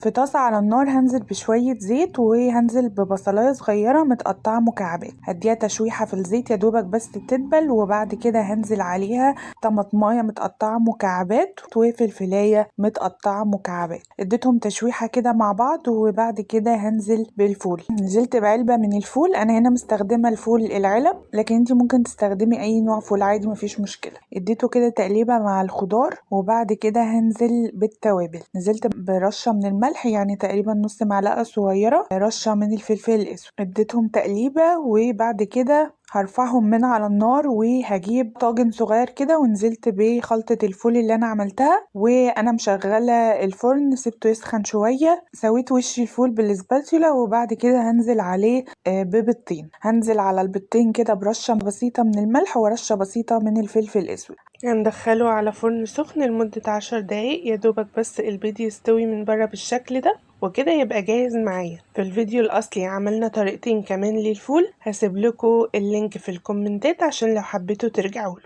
في طاسة على النار هنزل بشوية زيت، وهنزل ببصلاية صغيرة متقطعة مكعبات، هديها تشويحة في الزيت يا دوبك بس تدبل. وبعد كده هنزل عليها طماطماية متقطعة مكعبات وفلفلاية متقطعة مكعبات، اديتهم تشويحة كده مع بعض. وبعد كده هنزل بالفول. نزلت بعلبة من الفول، انا هنا مستخدمة الفول العلب، لكن انتي ممكن تستخدمي اي نوع فول عادي مفيش مشكلة. اديته كده تقليبة مع الخضار. وبعد كده هنزل بالتوابل. نزلت برشة من الملح، يعني تقريبا نص معلقة صغيرة، رشة من الفلفل الاسود، اديتهم تقليبة. وبعد كده هرفعهم من على النار، وهجيب طاجن صغير كده، ونزلت بخلطة الفول اللي انا عملتها، وانا مشغلة الفرن سبته يسخن شوية. سويت وش الفول بالسباتولا، وبعد كده هنزل عليه ببيضتين. هنزل على البيضتين كده برشة بسيطة من الملح ورشة بسيطة من الفلفل الاسود. هندخله على فرن سخن لمدة 10 دقايق يا دوبك بس البيض يستوي من بره بالشكل ده، وكده يبقى جاهز معايا. في الفيديو الأصلي عملنا طريقتين كمان للفول، هسيب لكم ال link في الكومنتات عشان لو حبيتوا ترجعوا له.